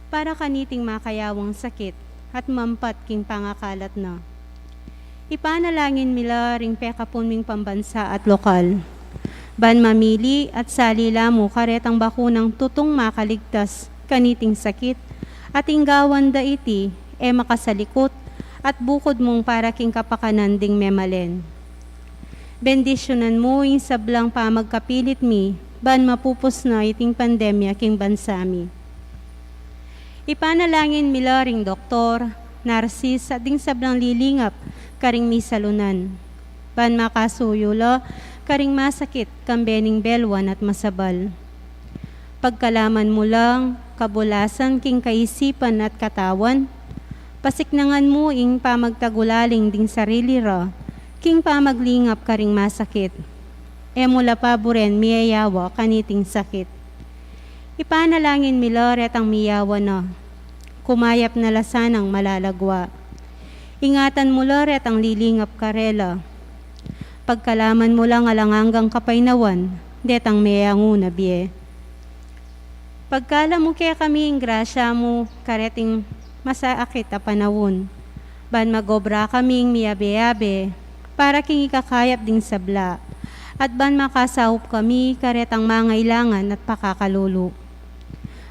para kaniting makayawang sakit at mampat king pangakalat na. Ipanalangin mi la ring pekapun ming pambansa at lokal, ban mamili at sali la mu karetang bakunang tutung makaligtas kaniting sakit, at ing gawan da iti e makasalikut at bukud mung para king kapakanan ding memalen. Bendisyunan mu ing sablang pamagkapilit mi ban mapupus na iting pandemya king bansa mi. Ipanalangin mi la ring doktor, narsis, at ding sablang lilingap karing misalunan, ban makasuyu la karing masakit kambe ning belwan at masabal. Pagkalaman mu lang kabulasan king kaisipan at katawan, pasiknangan mu ing pamagtagulaling ding sarili ra king pamaglingap karing masakit. E mu la paburen miyayawa kaniting sakit. Ipanalangin mi la retang miyawa na, kumayap na la sanang malalagwa. Ingatan mu la retang lilingap karela. Pagkalaman mu lang alang anggang kapaynawan detang meyangu na bie. Pagkalub mu kekami ing grasya mu kareting masakit a panaun, ban magobra kaming miyabe-yabe para king ikakayap ding sabla, at ban makasaup kami karetang mangailangan at pakakalulu.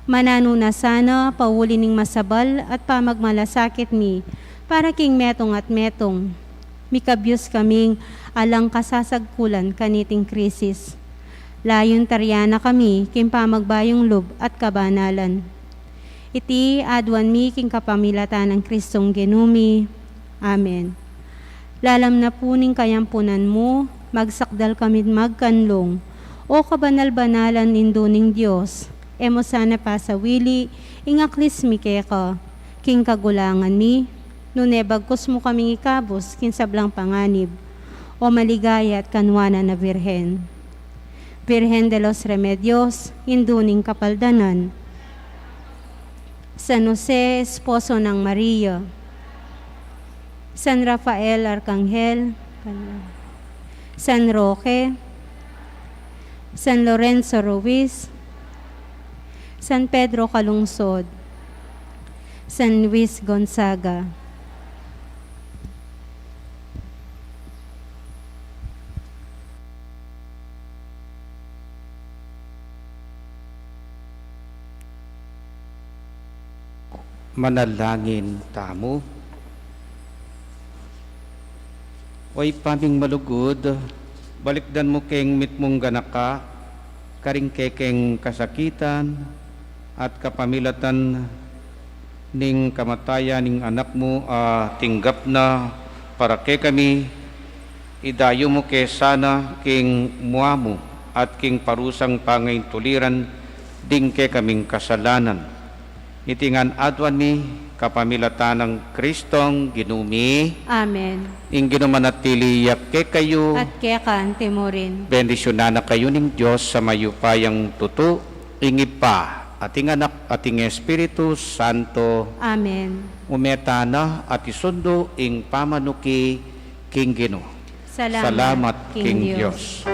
Mananu na sana pauli ning masabal at pamagmalasakit mi para king metung at metung. Mikabyus kaming alang kasasagkulan kaniting krisis. Layun tarian na kami king pamagbayung lub at kabanalan. Iti aduan mi king kapamilatan nang Kristong Ginu mi. Amen. Lalam na pu ning kayampunan mu, magsakdal kami't magkanlung, O kabanal-banalan Indu ning Dios, e mu sana pasawili ing aklis mi keka king kagulangan mi, nune bagkus mu kaming ikabus king sablang panganib. O maligaya at kanwanan a Birhen. Virgen de los Remedios, Indu ning Kapaldanan. San Jose, esposo nang Maria. San Rafael Arkanghel. San Roque. San Lorenzo Ruiz. San Pedro Calungsod. San Luis Gonzaga. Manalangin tamu. O Ibpa ming malugud, balikdan mu keng mitmung ganaka karing kekeng kasakitan at kapamilatan ning kamatayan ning Anak mu a tinggap na para kekami, idayu mu ke sana king mua mu at king parusang pangaintuliran ding kekaming kasalanan. Iti ngan aduan mi kapamilatan nang Kristong Ginu mi. Amen. Ing Ginu manatili ya kekayu. At keka antimurin. Bendisyunan na kayu ning Dios a mayupayang tutu, ing Ibpa, at ing Anak, at ing Espiritu Santo. Amen. Ume tana at isundu ing pamanuki king Ginu. Salamat king Dios.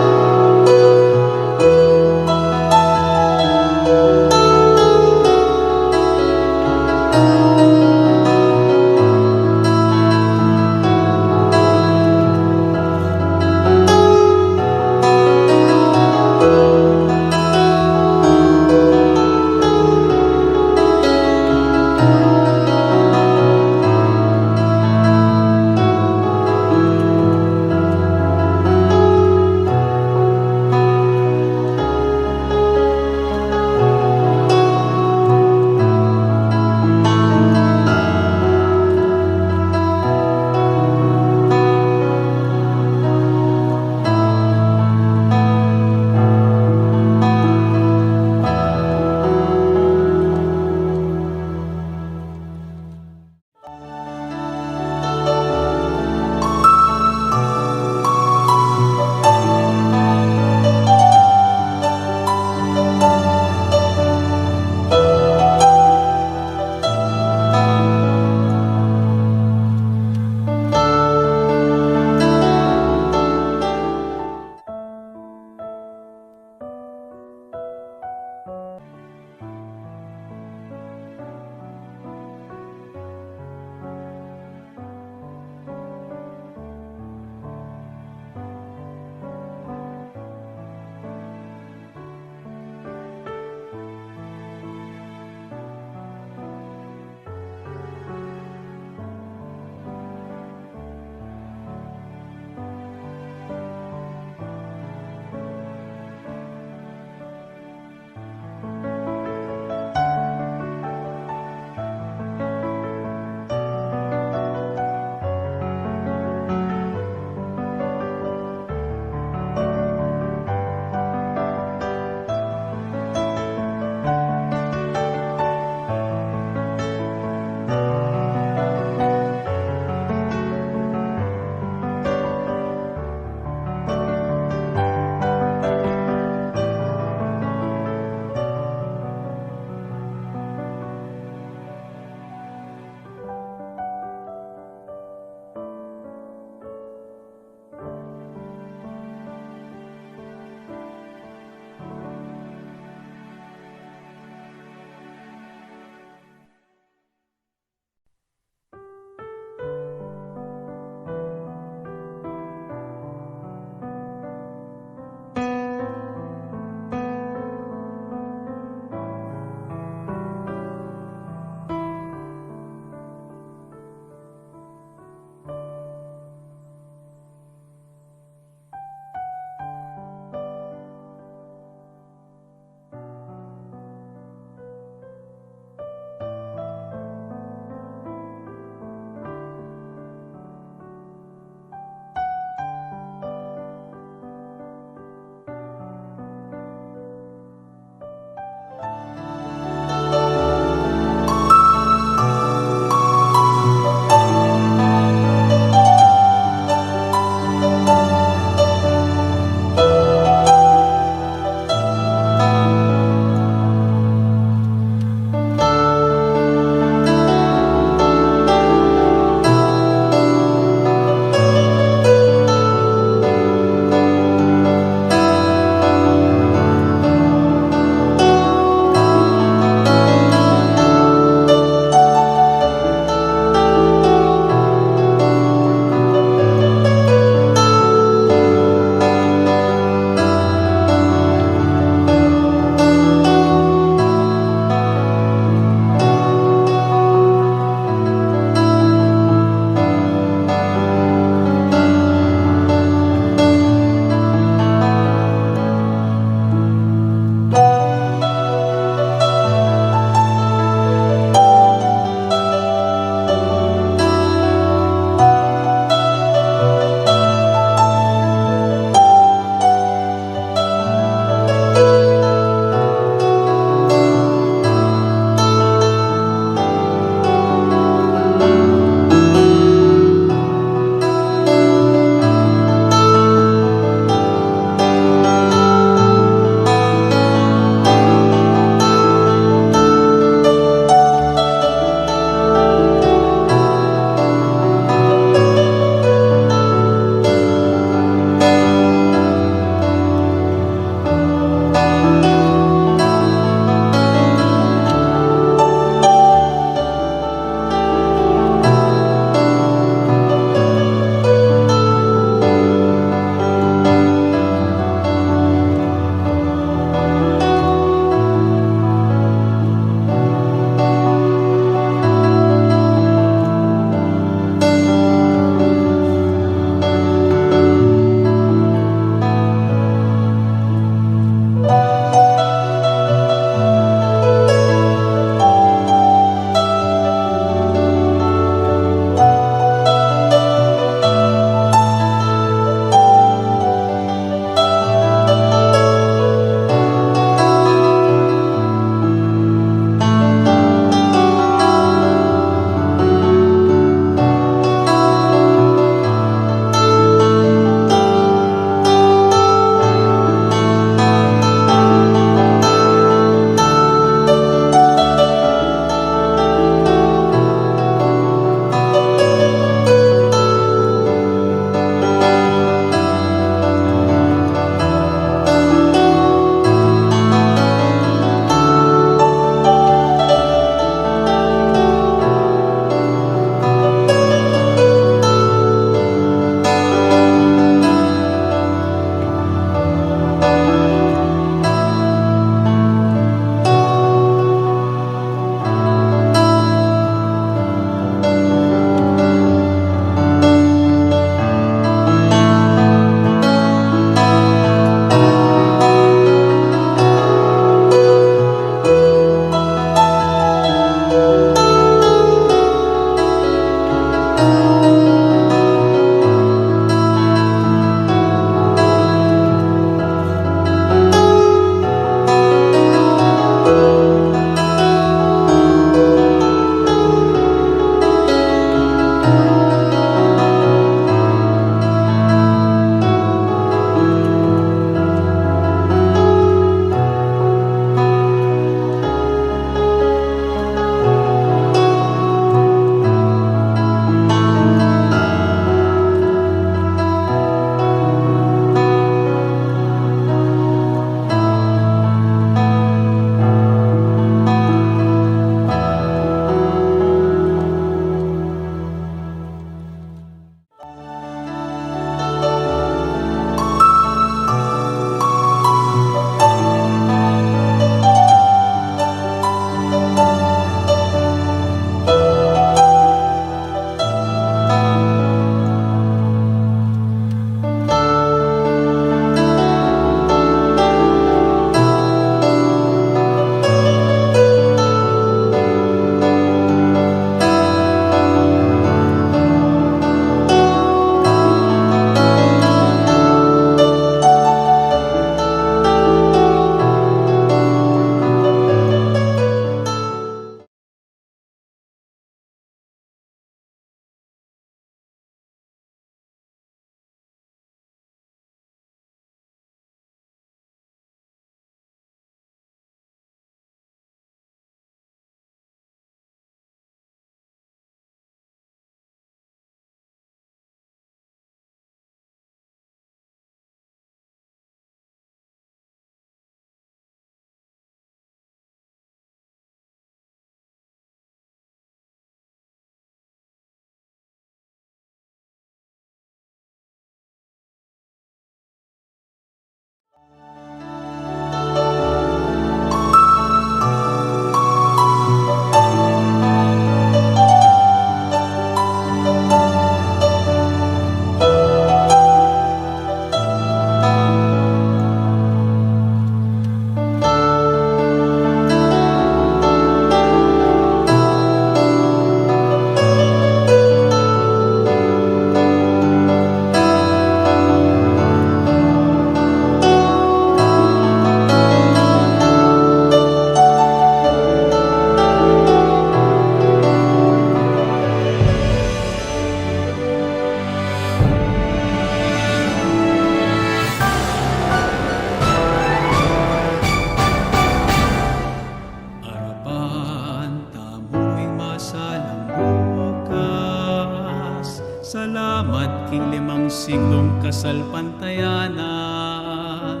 king limang siglung kasalpantayanan,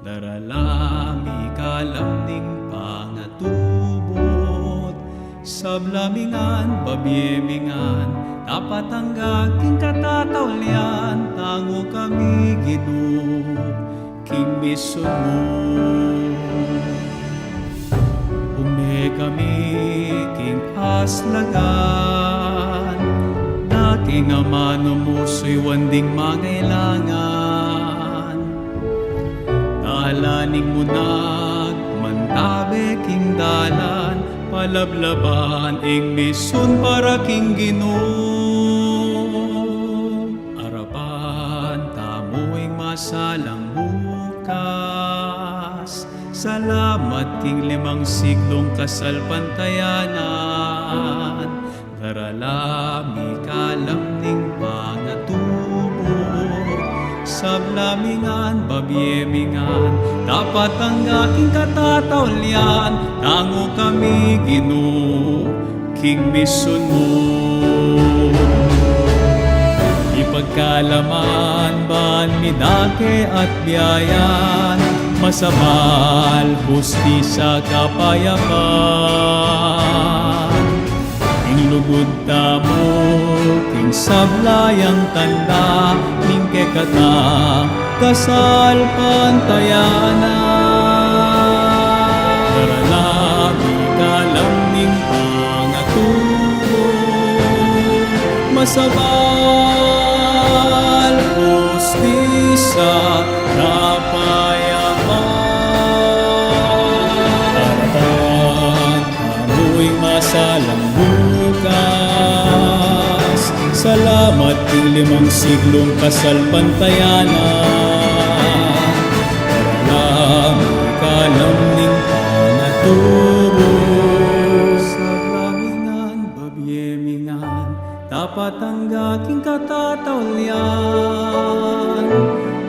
darala mi kalam ning pangatubud, sabla mi ngan, babie mi ngan, dapat angga king katataulian, tangu kami Ginu, king misun mu. Ume kami king aslagan, dating amanu mu suyuan ding mangailangan. Dalan ning munag, mantabe king dalan, palablaban ing misun para king Ginu. Arapan tamu ing masalang bukas. Salamat king limang siglung kasalpantayanan. Darala mi kalam ning pangatubud, sabla mi ngan, babie mi ngan, dapat angga king katataulian, tangu kami Ginu, king misun mu. Ipagkalaman ban mi dake at biayan, masabal, hustisya, kapayapan. Ing lugud tamu king sabla yang tanda ning kekatang kasalpantayanan. Darala mi kalam ning pangatubud, masabal, hustisya, kapayapan. Arapan tamu ing masalang bukas. Salamat king limang siglung kasalpantayanan. Darala mi kalam ning pangatubud, sabla mi ngan, babie mi ngan, dapat angga king katataulian.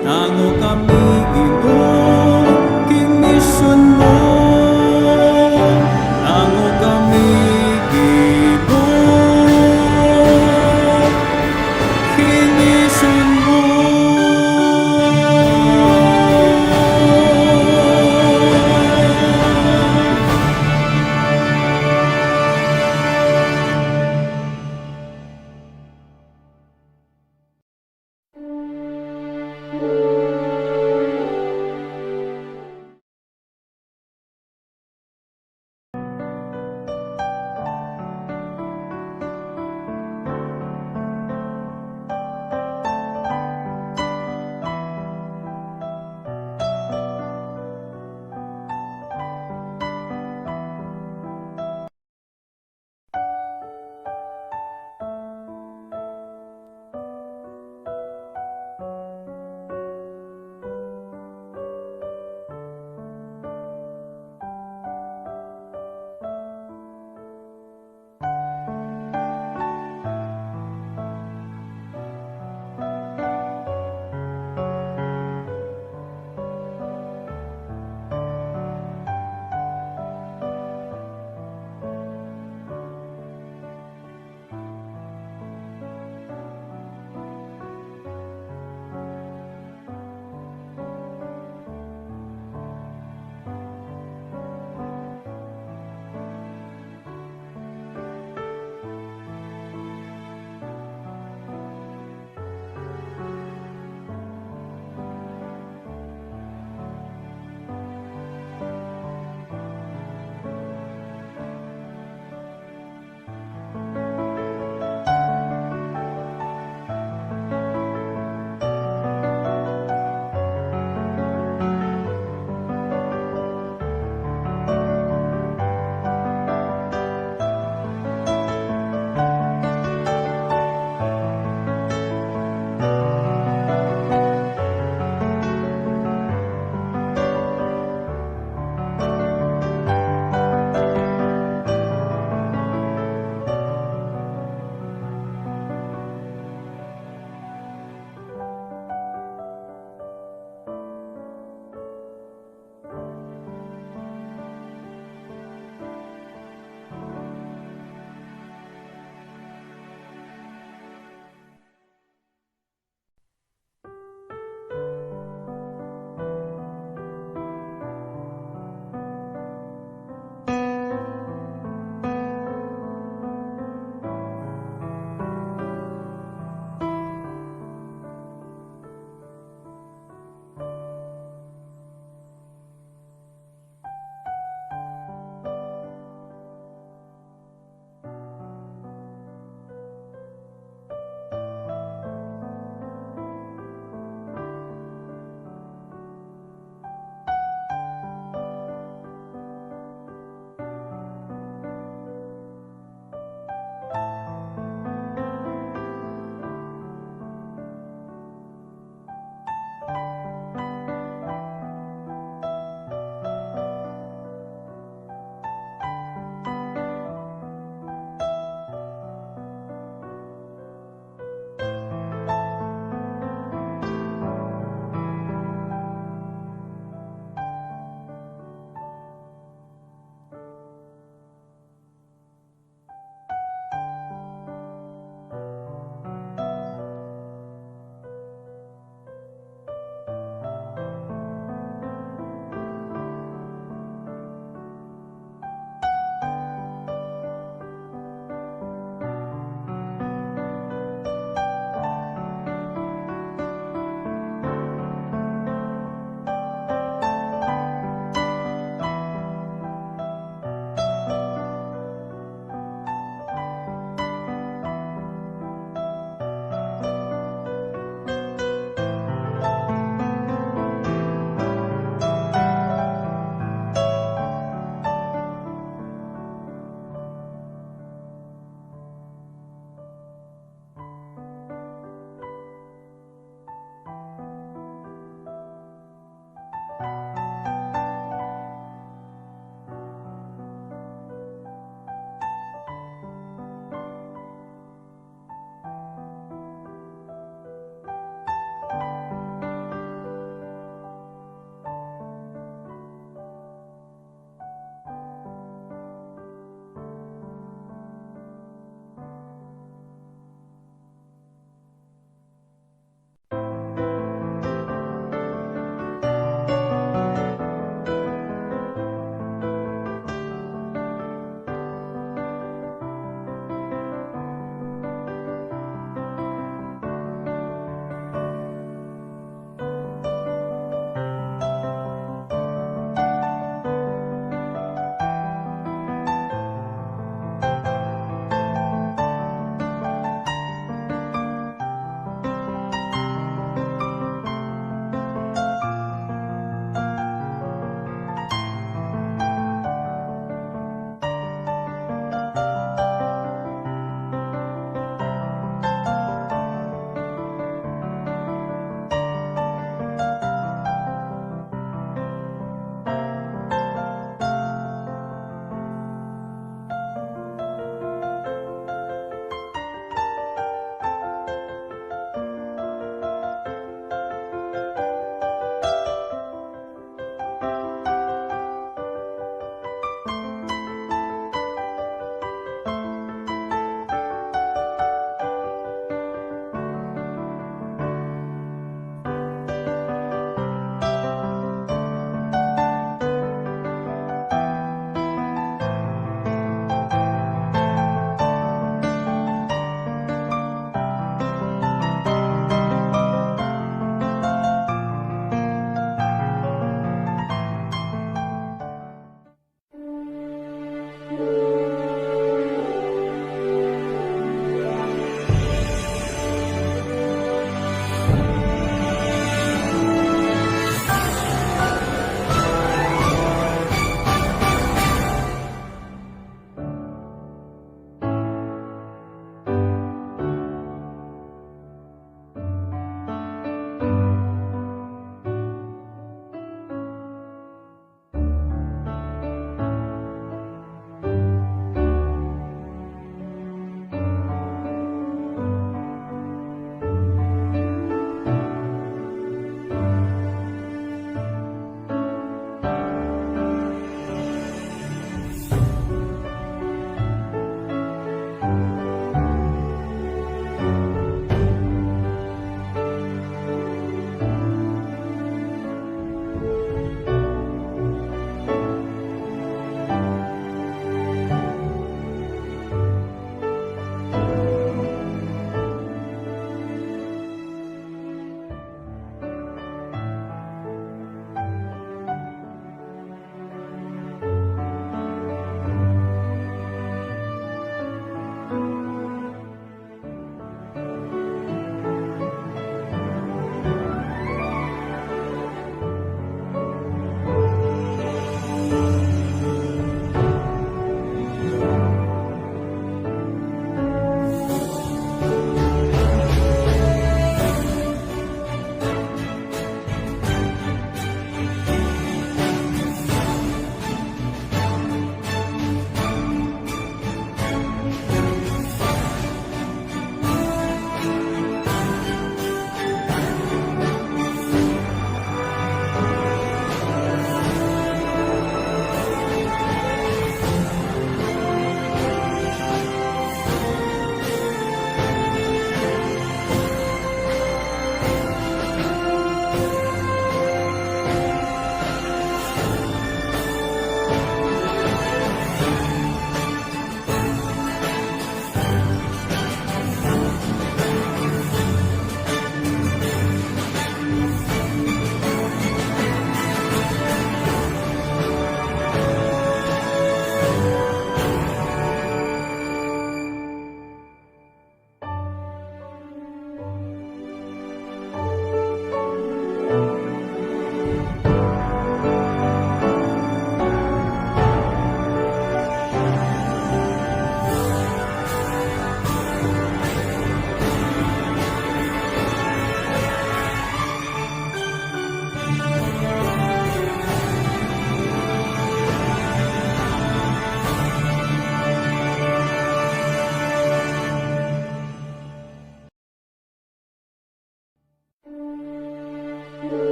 Tangu kami Ginu, king misun mu. Tangu kami Ginu, king misun mu.